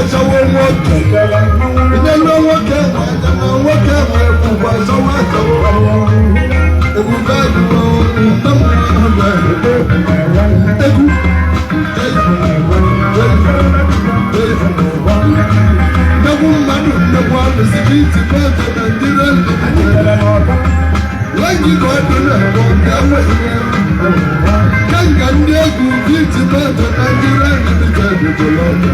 achawo nwoke. Inelu nwoke nwe anya na nwoke nwe ekwukwa achawo achawo. Ebube agụụ egwu. Nnekwu mmadụ nnekwu alụsị n'iti bọọdụ Nigeria Limited. Wengi ka ọ dị na-ekwu ndị enweghị kenga ndị egwu iti bọọdụ Nigeria Limited bụrụ ọbụ.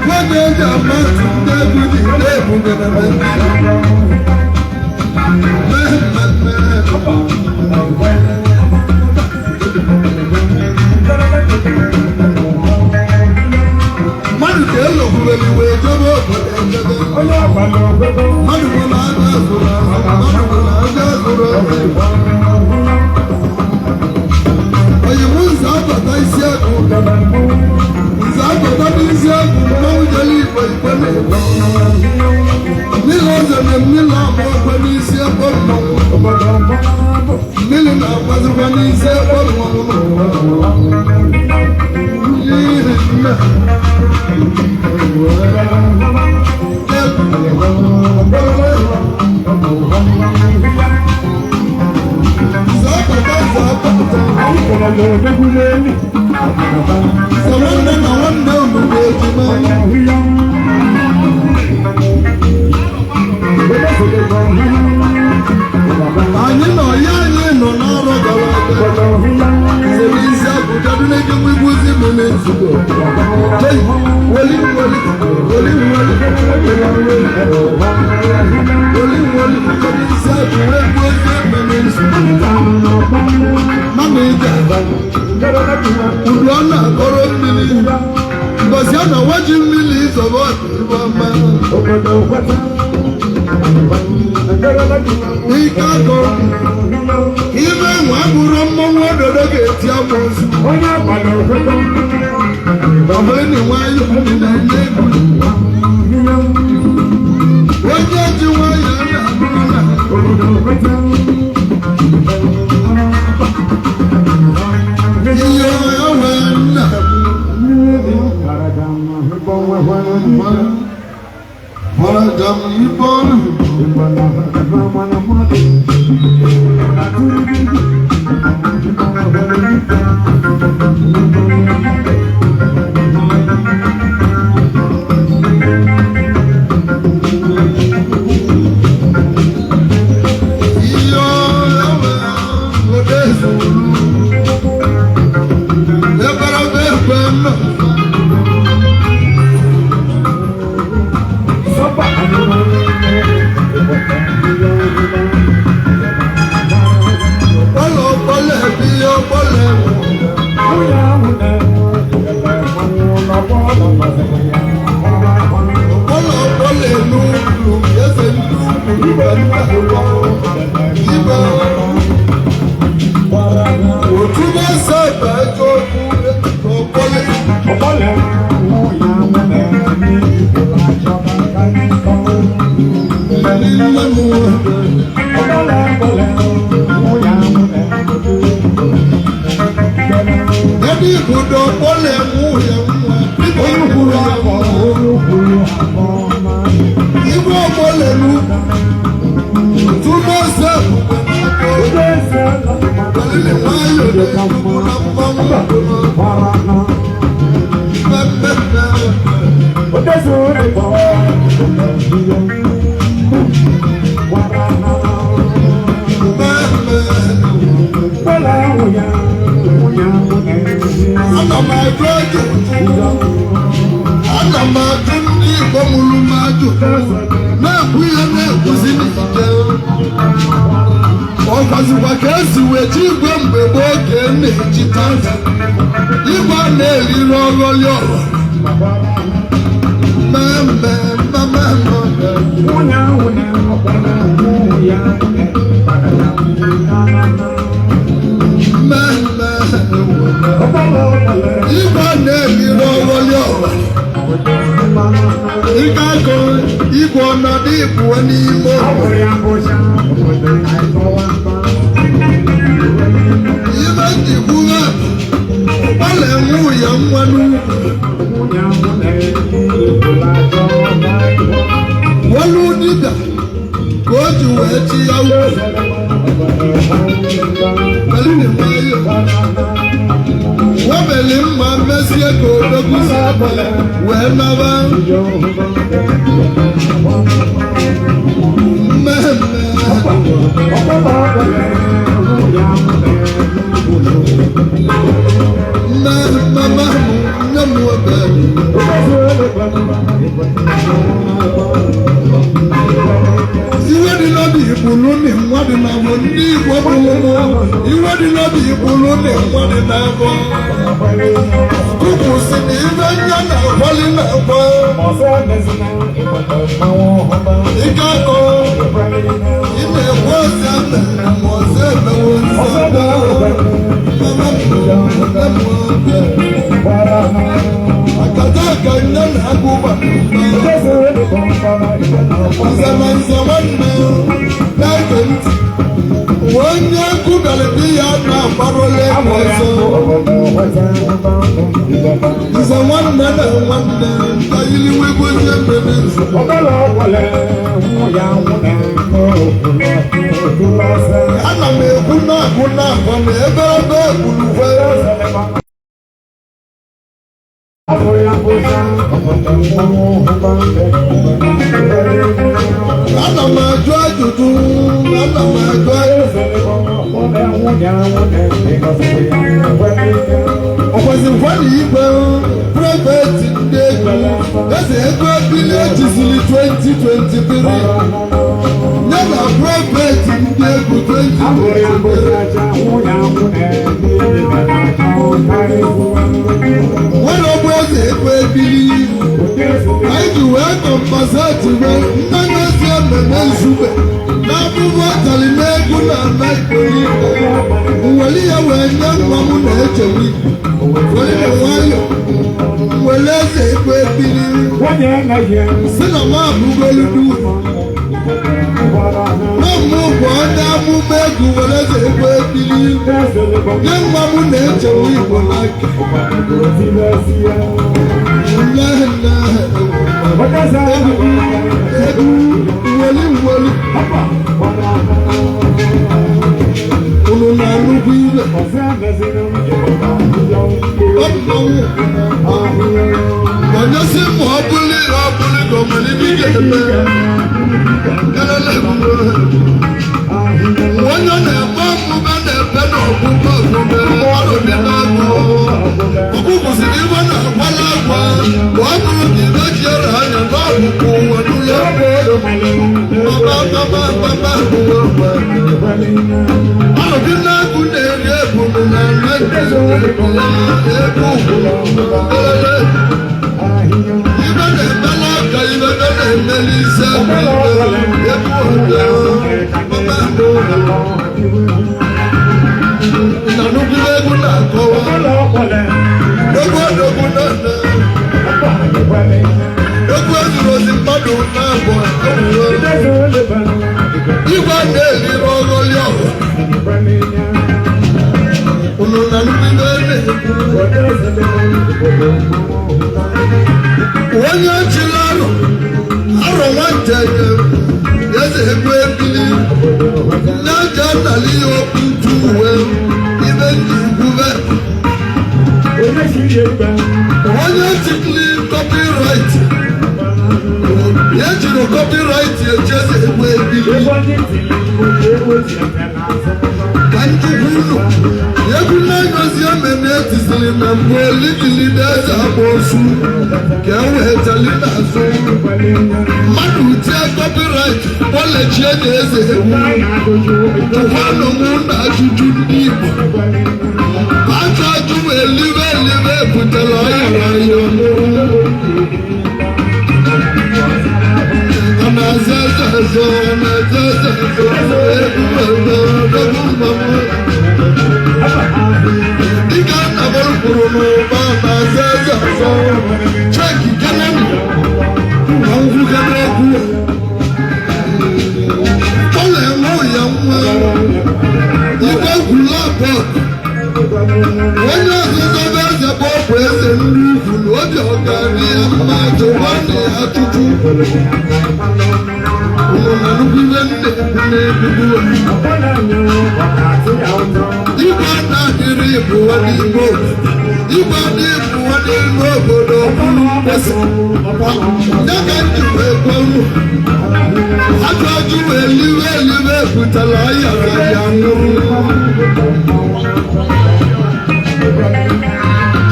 Nwoke eji amatụ ndị egwu ji ndị ebube na Nigeria. Mee mmemme. Mmadụ ka elokwubeli wee jebe obodo ejebe. Mmadụ nwere aka zụrụ ahụ, mmadụ nwere aka zụrụ ahụ. Oyibo nze abata isi agụ, nze abata n'isi agụ, mmanwụ jere igwe igwe na-egwe. Mmiri ọzọ na mmiri ama ọkwa n'isi ekpo mmanwụ. Mmiri na-agbazikwa n'isi ekpo mmanwụ n'ụwa. N'ihi nne. Nze abata nze abata. Sọ nwanne na nwanne unu bụ ejima. Anyị nọ ya anyị nọ n'arọ gara aga. Sebe isi Abuja dị n'eke nwegwuzi m n'ezugbo. Hey, weli weli weli weli weli weli sebe isi Abu nwegwuzi m n'ezugbo. Mama ị ga-aba. Udu ọ na-akọrọ mmiri. Mbọsị a na-awaji mmiri ịzọba ọdịbe ọma. Ike akọ. Ime nwa abụrụ mmọnwụ ododo ga-eti amoosu. Ọ bụrụ na nwayọ na-enye egwu. Onye ji nwayọ na-abụrụ na ihe enwe nna. Mọ̀rọ̀dàm ìbọn. Iyo ẹwẹ́ òde sùúrù. Ẹbẹ̀rẹ̀ bẹ́ẹ̀ gbẹ́ náà. Ọlọ́pọ̀lẹ̀ bí ọpọlẹ̀ wọ̀. Ọlọ́pọ̀lẹ̀ lùlù yẹsẹ̀ lùlù ibẹ̀ nígbà ibẹ̀. Òtún bá sábà jọ kú ọpọlẹ̀. Nínú ẹbí ibùdó ọpọlẹ̀ mú yẹn mú ẹ. Bíbí ìkúrò àbọ̀. Ibú ọpọlẹ̀ lù. Òtún bá sábà pẹ̀lú nwayọ̀ ní ìdúgbò náà mọ́mú. Mẹ́mẹ́mẹ́. Mẹ́mẹ́. Ana m ajụ ajụjụ. Ana m ajụ ndị Igbo mụrụ m ajụjụ. Na-ekwu ihe na-ekwuzi n'ike. Ọ gwazikwa ka esi wee ji igwe mgbe gboo ka e na-eji tata. Igwe a na-eriri ọghọlị ọra. Mmemme mmemme. Mmemme. Igwe a na-eriri ọghọlị ọra. Ike akụ igwe ọnọdụ ịpụọ n'ime obodo. Ibe njikwu ha, ọkpala enwu ya nwa n'ukwu welu dibịa ka o ji wee chi ya ukwu melini nwayọ webeli mma mezie ka odogwu si wee naba mmemme mmemme nne m webe iwe dị n'obi igbulu ni nwa dị n'abọ ndị Igbo bụrụ mụ iwe dị n'obi igbulu ni nwa dị n'abọ kuku si na ibe nya na-akwali na-akwa ike akọ ị na-ekwe ozi eme ma ọzọ emewo nsọ mama m nne m akata aka nne na-agụ nze nwanne na-ege ntị onye gụbere di ya na-agbarụla ego ọzọ nze nwanne na nwanne ka yiri wegozie mmemme ana m ekwu na-agụ na-agụ na ebe ebe ekwurukwe ana m ajụ ajụjụ ana m ajụ ọkwazikwa na igwe priveti ndị ego eze ego ebili ejizili 2023 nye na priveti ndị ego 2023 nwere ọbụ eze ego ebili anyị ji wee kọmpaseti wee nne na-esi ememe nzube na abụbụ atali n'egwu na ana Igbo niile nwere ya wee nye nwa m na-echewe were ya nwayọ nwere eze ego ebili si na m abụgolu du na mụ bụ onye amụma egwu were eze ego ebili nye nwa m na-echewe Igbo n'aka nne nweli nweli unu na-anụkwu ibe onye si ma ọ bụrụ ihe ọ bụrụ ka o nwere ibe ị ga-eme onye na-eme omume na-eme na ọgwụgwọ omume ọrụ dị n'ọgwụ ọgwụgwụ siri iwe na-agbala agwa ma ọ bụrụ na ibe ji ere anya n'ọgwụgwụ ụwa n'ụlọ ọrụ dị n'agụ na-eri ebunu na ebe ugwu ibe na-emela aka ibe na-emeli isi na nnukwu egwu na-akọwa egwu odogwu na-eme egwu ezuru ozi mmadụ na-abụ igwe na-eriri ọghọli ọha unu na nnukwu na-ekwu onye chiri arụ arụ nwantenye eze egwu ebili nne aja nnali ya okwu ntu uwe ibe ndị igwube onye tikili copyright ya jiri copyright eji eze egwu ebili ka njikwa unu egwu na-enyozi ememe etiziri na mbụ elidili na eze agba osu ka e wee tali n'azụ mmadụ tie copyright kpọlechie na eze egwu jụkwanụ mụ na ajụjụ ndị Igbo ajụ ajụ elibe elibe butere ọya n'ahịa ọ na-aza eze azọ ọ na-aza eze azọ egwu ebe odogwu mmanwụ dịka nna m kwuru n'ụba na-aza eze azọ cheki kenani na nkwugide okwu ọ na-enwe ya nwa igwe gwula bọọdụ onye ọzụzọ bụ eze bụ ọbụ eze Ndị ukwu na obi ọgarị ya mma jụwa na ya tutu ụnụ na nnukwu ihe nne na-egbugbu. Igwe na-adịrị ịbụwa n'ime obodo, igwe adịghị ịbụwa n'ime obodo bụrụ mkpesa ya ka njikwa ekwe unu ajụ ajụ wee liwe eliwe butere ọya na ya nwụrụ.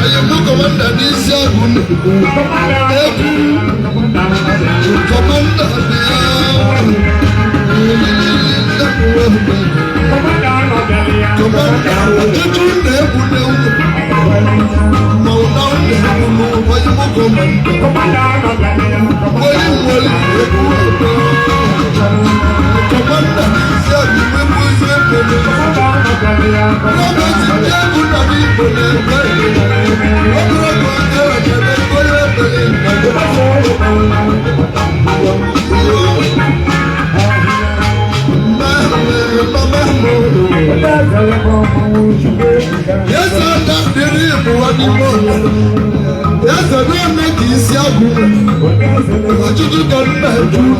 Anyị mụ commander n'isi agụ na-ekwu egwu commander bịa. Commander ọtụtụ na-egwu n'egwu ma ọ na na-egwu n'ụwa mụ commander onye nwere egwu ebe commander n'isi agụ egwu ezi ekele. Gọọmenti ndị egwu nọ n'Igbo na-ekwe ọ bụrụ ka onye wetara onye ekpere. Eze ada dịrị ịbụwa n'ime obodo eze na-eme ka isi agụ ọchịchị ka nna eju unu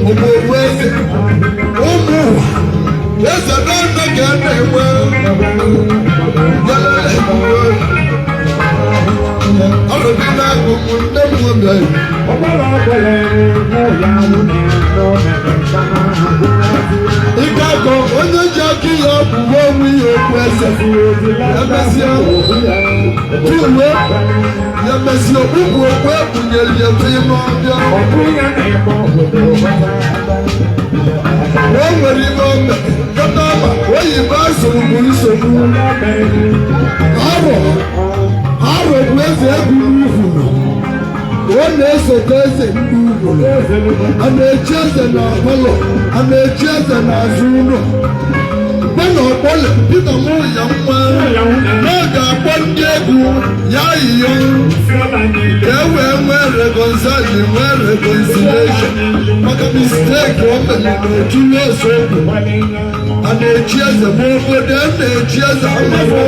ụmụ eze ụmụ ụwa eze na-eme ka a na-enwe ọrụ dị n'akụkụ nne m nwoke. Ike akọ onye ji aka ya bụwa onwe ya okwu eze emesịa tuwe ya mesịa okpukpu okpu ekpunyere ya ime ọbịa o nwere ime ome kọta ma oyibo asụrụ bụ nsogbu. Arọ arọ bụ eze egwu n'ugwu, ọ na-esote eze ndị ugwu. A na-echi eze na palọ, a na-echi eze n'azụ ụlọ mgbe na ọkpọle Peter mụ ya nwa na ọ ga-akpọ ndị egwu ya yiyo ka e wee nwee reconcile, nwee reconciliation maka mistake o mere n'otu na-ese okwu. A na-echi eze ma obodo a na-echi eze amafọ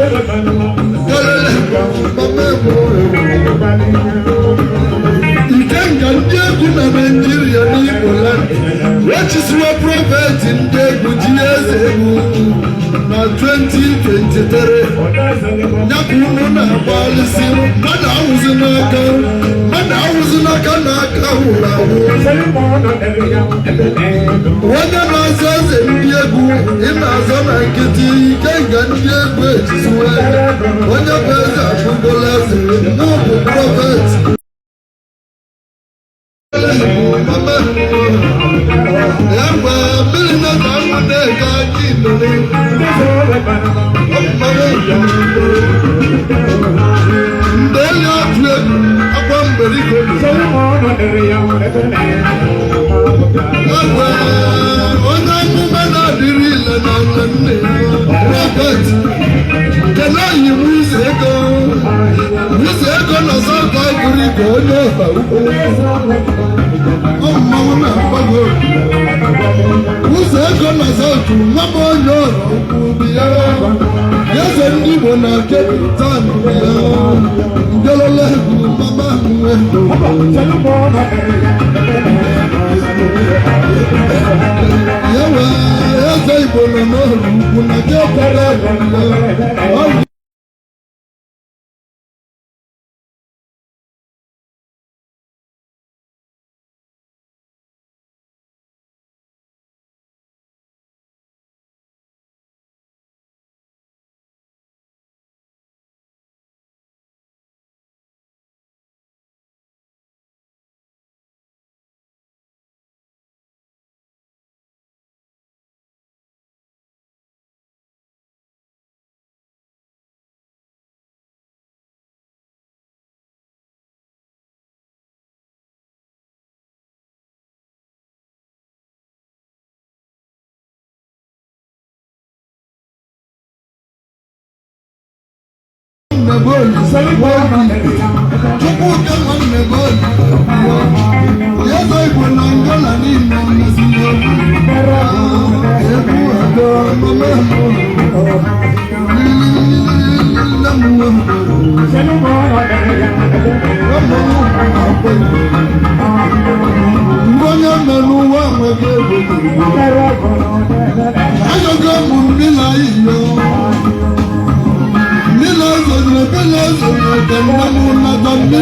kelele mama egwu. Ikenga ndị egwu na Naịjirịa n'Igbo land wechisiwo prophet ndị egwu ji eze egwu na 2023 ya ka unu na-agbalịsị mmadụ awụzi n'aka mmadụ awụzi n'aka na aka wụrụ awụ. Onye na-azọ eze ndị egwu ị na-azọ na nkịtị. Ikenga ndị egwu echisiwo onye bụ eze abụgola eze mụ bụ prophet. Egbe mmiri na anwụ na-ege aka inere mgbe onye otu egwu akwa mberiko. Egbe onye amụma na-adịrị ile na nna nne ya prophet kele anyị m ụzọ ego ụzọ ego na South Africa onye ọba ukwu mmanwụ na-agbago ụzọ ego na South nwa m onye ọrụ ukwu bịa eze ndị Igbo na Cape Town bịa njelele egwu mama nwe ya wee eze Igbo nọ n'ọrụ ukwu na Cape Town. Chukwuka nwanne bolu eze Igbo na Angola niile mmesiri okwu egwu ego mama nne m. Maka nna m nata mmiri.